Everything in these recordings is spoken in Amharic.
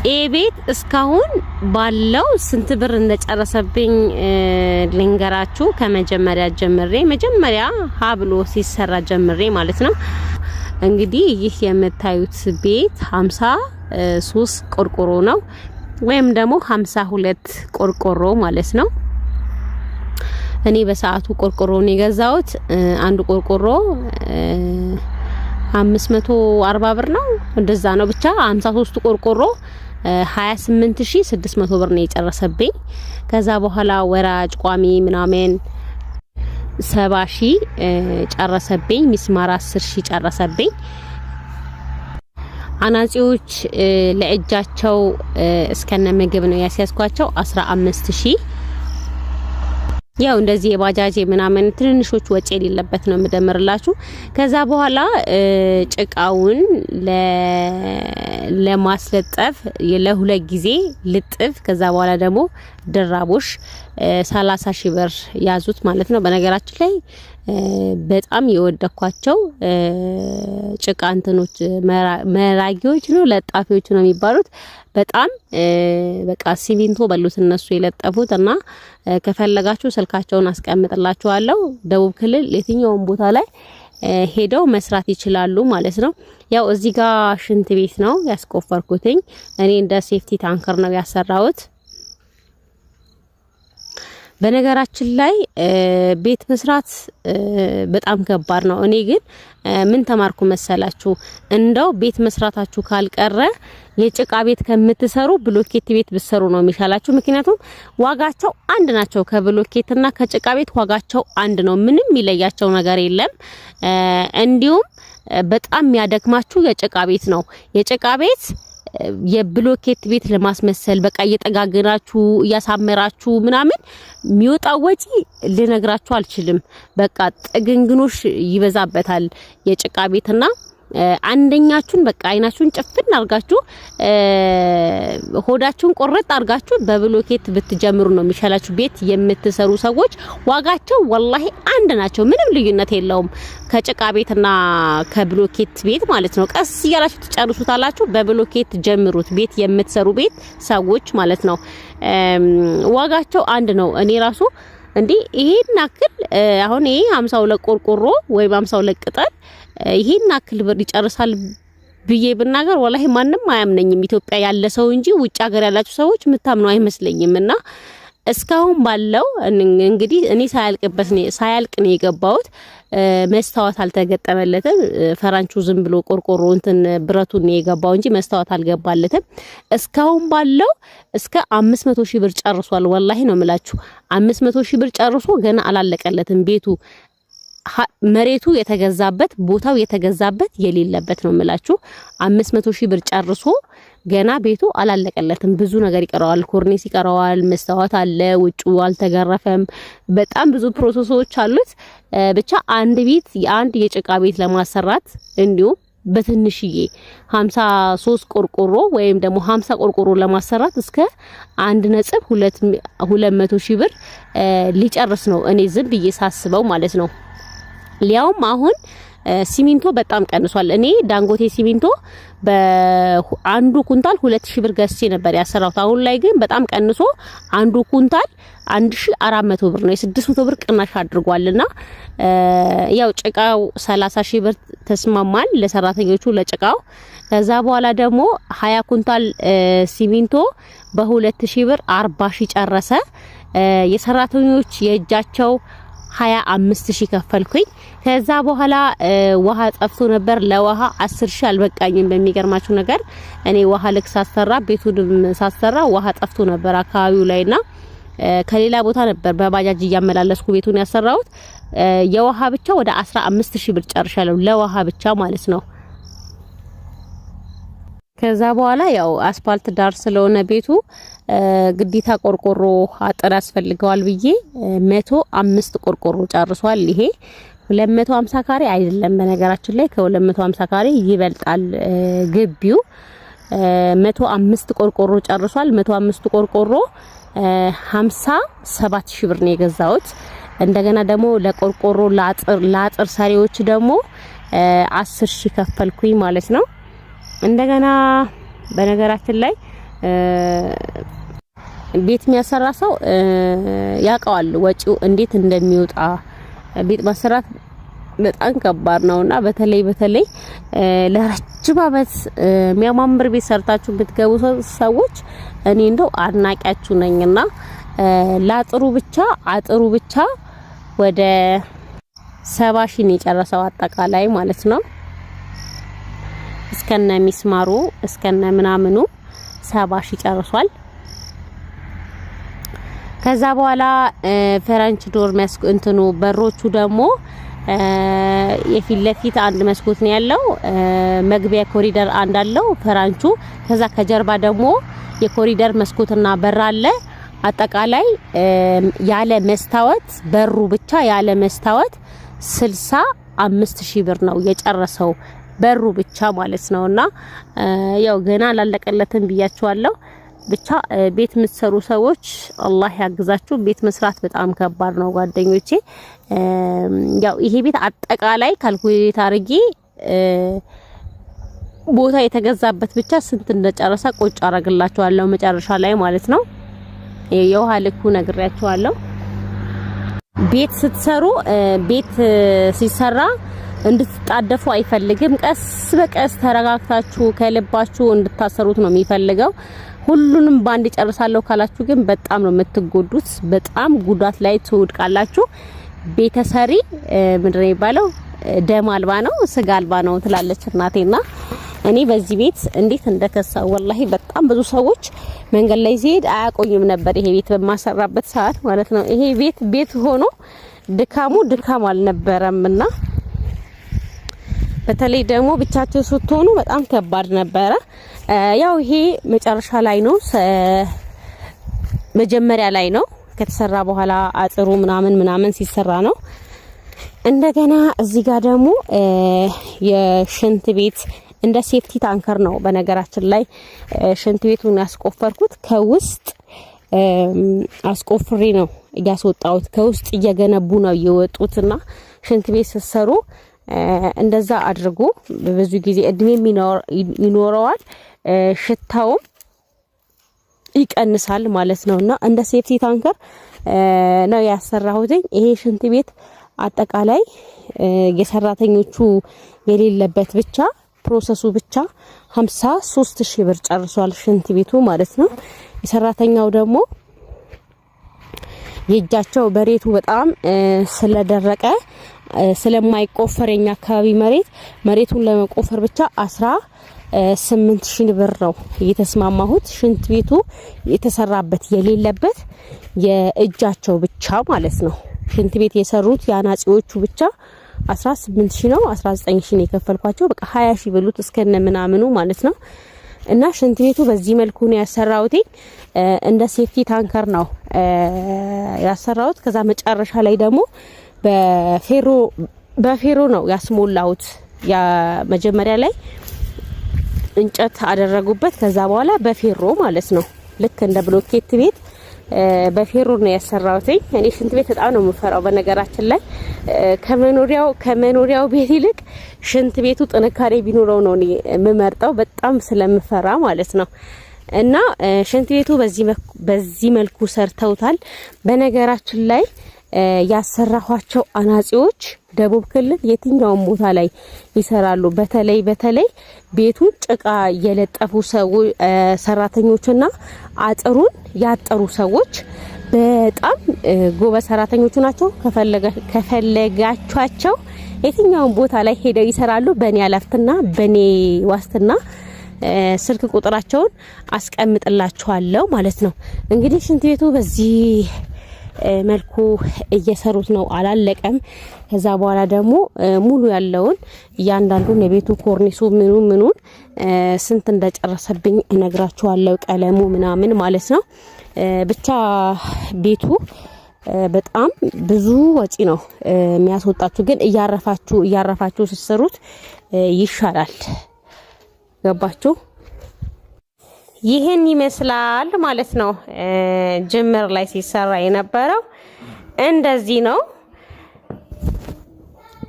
ይህ ቤት እስካሁን ባለው ስንት ብር እንደጨረሰብኝ ልንገራችሁ። ከመጀመሪያ ጀምሬ መጀመሪያ ሀ ብሎ ሲሰራ ጀምሬ ማለት ነው። እንግዲህ ይህ የምታዩት ቤት 53 ቆርቆሮ ነው ወይም ደግሞ 52 ቆርቆሮ ማለት ነው። እኔ በሰዓቱ ቆርቆሮን የገዛሁት አንዱ ቆርቆሮ 540 ብር ነው፣ እንደዛ ነው። ብቻ 53 ቆርቆሮ 28600 ብር ነው የጨረሰብኝ። ከዛ በኋላ ወራጅ ቋሚ ምናምን 70,000 ጨረሰብኝ። ሚስማር 10,000 ጨረሰብኝ። አናጺዎች ለእጃቸው እስከነ ምግብ ነው ያስያዝኳቸው 15,000። ያው እንደዚህ የባጃጅ ምናምን ትንንሾች ወጪ የሌለበት ነው የምደምርላችሁ። ከዛ በኋላ ጭቃውን ለማስለጠፍ ለሁለት ጊዜ ልጥፍ፣ ከዛ በኋላ ደግሞ ድራቦሽ 30 ሺህ ብር ያዙት ማለት ነው። በነገራችን ላይ በጣም የወደኳቸው ጭቃ እንትኖች መራጊዎች ነው ለጣፊዎች ነው የሚባሉት። በጣም በቃ ሲሚንቶ በሉት እነሱ የለጠፉት እና ከፈለጋችሁ ስልካቸውን አስቀምጥላችኋለሁ። ደቡብ ክልል የትኛውን ቦታ ላይ ሄደው መስራት ይችላሉ ማለት ነው። ያው እዚህ ጋር ሽንት ቤት ነው ያስቆፈርኩትኝ እኔ እንደ safety tanker ነው ያሰራሁት። በነገራችን ላይ ቤት መስራት በጣም ከባድ ነው። እኔ ግን ምን ተማርኩ መሰላችሁ? እንደው ቤት መስራታችሁ ካልቀረ የጭቃ ቤት ከምትሰሩ ብሎኬት ቤት ብትሰሩ ነው የሚሻላችሁ። ምክንያቱም ዋጋቸው አንድ ናቸው። ከብሎኬትና ከጭቃ ቤት ዋጋቸው አንድ ነው። ምንም የሚለያቸው ነገር የለም። እንዲሁም በጣም የሚያደክማችሁ የጭቃ ቤት ነው። የጭቃ ቤት የብሎኬት ቤት ለማስመሰል በቃ እየጠጋገናችሁ እያሳመራችሁ ምናምን የሚወጣው ወጪ ልነግራችሁ አልችልም። በቃ ጥግንግኖሽ ይበዛበታል የጭቃ ቤትና አንደኛችሁን በቃ አይናችሁን ጭፍን አርጋችሁ ሆዳችሁን ቆረጥ አርጋችሁ በብሎኬት ብትጀምሩ ነው የሚሻላችሁ። ቤት የምትሰሩ ሰዎች ዋጋቸው ወላሂ አንድ ናቸው፣ ምንም ልዩነት የለውም ከጭቃ ቤትና ከብሎኬት ቤት ማለት ነው። ቀስ እያላችሁ ትጨርሱታላችሁ። በብሎኬት ጀምሩት ቤት የምትሰሩ ቤት ሰዎች ማለት ነው። ዋጋቸው አንድ ነው። እኔ ራሱ እንዴ ይሄን አክል አሁን ይሄ 52 ቆርቆሮ ወይም 52 ቅጠል ይሄን አክል ብር ይጨርሳል ብዬ ብናገር ወላሂ ማንም አያምነኝም። ኢትዮጵያ ያለ ሰው እንጂ ውጭ ሀገር ያላችሁ ሰዎች የምታምኑ አይመስለኝም። እና እስካሁን ባለው እንግዲህ እኔ ሳያልቅበት ሳያልቅ ነው የገባሁት። መስታወት አልተገጠመለትም። ፈራንቹ ዝም ብሎ ቆርቆሮ እንትን ብረቱን ነው የገባው እንጂ መስታወት አልገባለትም። እስካሁን ባለው እስከ 500 ሺህ ብር ጨርሷል። ወላሂ ነው የምላችሁ 500 ሺህ ብር ጨርሶ ገና አላለቀለትም ቤቱ። መሬቱ የተገዛበት ቦታው የተገዛበት የሌለበት ነው የምላችሁ። 500 ሺህ ብር ጨርሶ ገና ቤቱ አላለቀለትም። ብዙ ነገር ይቀረዋል። ኮርኒስ ይቀረዋል፣ መስታወት አለ፣ ውጩ አልተገረፈም። በጣም ብዙ process ኦች አሉት። ብቻ አንድ ቤት የአንድ የጭቃ ቤት ለማሰራት እንዲሁም በትንሽዬ 53 ቆርቆሮ ወይም ደግሞ 50 ቆርቆሮ ለማሰራት እስከ 1.2 ሺህ ብር ሊጨርስ ነው። እኔ ዝም ብዬ ሳስበው ማለት ነው። ሊያውም አሁን ሲሚንቶ በጣም ቀንሷል። እኔ ዳንጎቴ ሲሚንቶ በአንዱ ኩንታል 2000 ብር ገዝቼ ነበር ያሰራሁት። አሁን ላይ ግን በጣም ቀንሶ አንዱ ኩንታል 1400 ብር ነው። የ600 ብር ቅናሽ አድርጓልና ያው ጭቃው 30 ሺህ ብር ተስማማል ለሰራተኞቹ ለጭቃው። ከዛ በኋላ ደግሞ 20 ኩንታል ሲሚንቶ በ2000 ብር 40 ሺህ ጨረሰ። የሰራተኞች የእጃቸው 25 ሺህ ከፈልኩኝ። ከዛ በኋላ ውሃ ጠፍቶ ነበር። ለውሃ 10 ሺህ አልበቃኝም። በሚገርማችሁ ነገር እኔ ውሃ ልክ ሳሰራ ቤቱንም ሳሰራ ውሃ ጠፍቶ ነበር አካባቢው ላይና ከሌላ ቦታ ነበር በባጃጅ እያመላለስኩ ቤቱን ያሰራሁት። የውሃ ብቻ ወደ 15 ሺህ ብር ጨርሻለሁ፣ ለውሃ ብቻ ማለት ነው። ከዛ በኋላ ያው አስፓልት ዳር ስለሆነ ቤቱ ግዴታ ቆርቆሮ አጥር ያስፈልገዋል ብዬ 105 ቆርቆሮ ጨርሷል። ይሄ 250 ካሬ አይደለም፣ በነገራችን ላይ ከ250 ካሬ ይበልጣል ግቢው። 105 ቆርቆሮ ጨርሷል። 105 ቆርቆሮ 57 ሺህ ብር ነው የገዛሁት። እንደገና ደግሞ ለቆርቆሮ ለአጥር ሰሪዎች ደግሞ 10 ሺህ ከፈልኩኝ ማለት ነው። እንደገና በነገራችን ላይ ቤት የሚያሰራ ሰው ያውቀዋል ወጪው እንዴት እንደሚወጣ። ቤት ማሰራት በጣም ከባድ ነውና በተለይ በተለይ ለረጅም ዓመት የሚያማምር ቤት ሰርታችሁ የምትገቡ ሰዎች እኔ እንደው አድናቂያችሁ ነኝና ላጥሩ ብቻ አጥሩ ብቻ ወደ 70 ሺህ ነው የጨረሰው አጠቃላይ ማለት ነው። እስከነ ሚስማሩ እስከነ ምናምኑ 70 ሺህ ጨርሷል። ከዛ በኋላ French door እንትኑ በሮቹ ደግሞ የፊት ለፊት አንድ መስኮት ነው ያለው። መግቢያ ኮሪደር አንድ አለው French ኡ። ከዛ ከጀርባ ደግሞ የኮሪደር መስኮትና በር አለ። አጠቃላይ ያለ መስታወት በሩ ብቻ ያለ መስታወት 65 ሺህ ብር ነው የጨረሰው በሩ ብቻ ማለት ነውና ያው ገና አላለቀለትም ብያችኋለሁ። ብቻ ቤት የምትሰሩ ሰዎች አላህ ያግዛችሁ። ቤት መስራት በጣም ከባድ ነው ጓደኞቼ። ያው ይሄ ቤት አጠቃላይ calculate አድርጌ ቦታ የተገዛበት ብቻ ስንት እንደጨረሰ ቁጭ አረግላችኋለሁ መጨረሻ ላይ ማለት ነው። የውሃ ልኩ ነግሬያችኋለሁ። ቤት ስትሰሩ ቤት ሲሰራ እንድትጣደፉ አይፈልግም። ቀስ በቀስ ተረጋግታችሁ ከልባችሁ እንድታሰሩት ነው የሚፈልገው። ሁሉንም ባንድ ጨርሳለሁ ካላችሁ ግን በጣም ነው የምትጎዱት። በጣም ጉዳት ላይ ትወድቃላችሁ። ቤተሰሪ ምንድን ነው የሚባለው? ደም አልባ ነው ስጋ አልባ ነው ትላለች እናቴና እኔ በዚህ ቤት እንዴት እንደከሳው ወላሂ። በጣም ብዙ ሰዎች መንገድ ላይ ሲሄድ አያቆኝም ነበር፣ ይሄ ቤት በማሰራበት ሰዓት ማለት ነው። ይሄ ቤት ቤት ሆኖ ድካሙ ድካም አልነበረምና በተለይ ደግሞ ብቻችሁ ስትሆኑ በጣም ከባድ ነበረ። ያው ይሄ መጨረሻ ላይ ነው፣ መጀመሪያ ላይ ነው ከተሰራ በኋላ አጥሩ ምናምን ምናምን ሲሰራ ነው። እንደገና እዚህ ጋር ደግሞ የሽንት ቤት እንደ safety tanker ነው። በነገራችን ላይ ሽንት ቤቱን ያስቆፈርኩት ከውስጥ አስቆፍሬ ነው እያስወጣሁት። ከውስጥ እየገነቡ ነው የወጡትና ሽንት ቤት ስትሰሩ እንደዛ አድርጉ። ብዙ ጊዜ እድሜም ይኖረዋል፣ ሽታውም ይቀንሳል ማለት ነውና እንደ safety tanker ነው ያሰራሁትኝ። ይሄ ሽንት ቤት አጠቃላይ የሰራተኞቹ የሌለበት ብቻ process ኡ ብቻ 53 ሺህ ብር ጨርሷል፣ ሽንት ቤቱ ማለት ነው። የሰራተኛው ደግሞ የእጃቸው መሬቱ በጣም ስለደረቀ ስለማይቆፈር የኛ አካባቢ መሬት መሬቱን ለመቆፈር ብቻ 18 ሺህ ብር ነው እየተስማማሁት። ሽንት ቤቱ የተሰራበት የሌለበት የእጃቸው ብቻ ማለት ነው። ሽንት ቤት የሰሩት የአናጺዎቹ ብቻ 18 ሺህ ነው፣ 19 ሺህ ነው የከፈልኳቸው። በቃ 20 ሺህ ብሉት እስከነ ምናምኑ ማለት ነው። እና ሽንት ቤቱ በዚህ መልኩ ነው ያሰራሁት። እንደ safety tanker ነው ያሰራሁት። ከዛ መጨረሻ ላይ ደግሞ በፌሮ በፌሮ ነው ያስሞላሁት። ያ መጀመሪያ ላይ እንጨት አደረጉበት። ከዛ በኋላ በፌሮ ማለት ነው። ልክ እንደ ብሎኬት ቤት በፌሮ ነው ያሰራሁት። እኔ ሽንት ቤት በጣም ነው የምፈራው። በነገራችን ላይ ከመኖሪያው ቤት ይልቅ ሽንት ቤቱ ጥንካሬ ቢኖረው ነው እኔ የምመርጠው፣ በጣም ስለምፈራ ማለት ነው። እና ሽንት ቤቱ በዚህ መልኩ ሰርተውታል። በነገራችን ላይ ያሰራኋቸው አናጺዎች ደቡብ ክልል የትኛውም ቦታ ላይ ይሰራሉ። በተለይ በተለይ ቤቱን ጭቃ የለጠፉ ሰዎች ሰራተኞችና አጥሩን ያጠሩ ሰዎች በጣም ጎበዝ ሰራተኞቹ ናቸው። ከፈለጋቿቸው የትኛውም ቦታ ላይ ሄደው ይሰራሉ። በእኔ አላፍትና በእኔ ዋስትና ስልክ ቁጥራቸውን አስቀምጥላችኋለሁ ማለት ነው። እንግዲህ ሽንት ቤቱ በዚህ መልኩ እየሰሩት ነው፣ አላለቀም። ከዛ በኋላ ደግሞ ሙሉ ያለውን እያንዳንዱን የቤቱ ኮርኒሱ ምኑ ምኑን ስንት እንደጨረሰብኝ እነግራችኋለሁ። ቀለሙ ምናምን ማለት ነው። ብቻ ቤቱ በጣም ብዙ ወጪ ነው የሚያስወጣችሁ፣ ግን እያረፋችሁ እያረፋችሁ ስትሰሩት ይሻላል። ገባችሁ? ይህን ይመስላል ማለት ነው። ጅምር ላይ ሲሰራ የነበረው እንደዚህ ነው።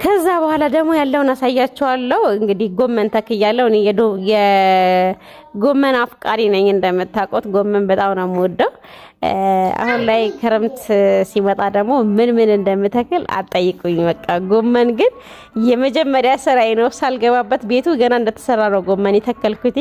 ከዛ በኋላ ደግሞ ያለውን አሳያችኋለሁ። እንግዲህ ጎመን ተክያለሁ። እኔ የጎመን አፍቃሪ ነኝ እንደምታውቁት፣ ጎመን በጣም ነው የምወደው። አሁን ላይ ክረምት ሲመጣ ደግሞ ምን ምን እንደምተክል አትጠይቁኝ። በቃ ጎመን ግን የመጀመሪያ ስራዬ ነው። ሳልገባበት ቤቱ ገና እንደተሰራ ነው ጎመን የተከልኩት።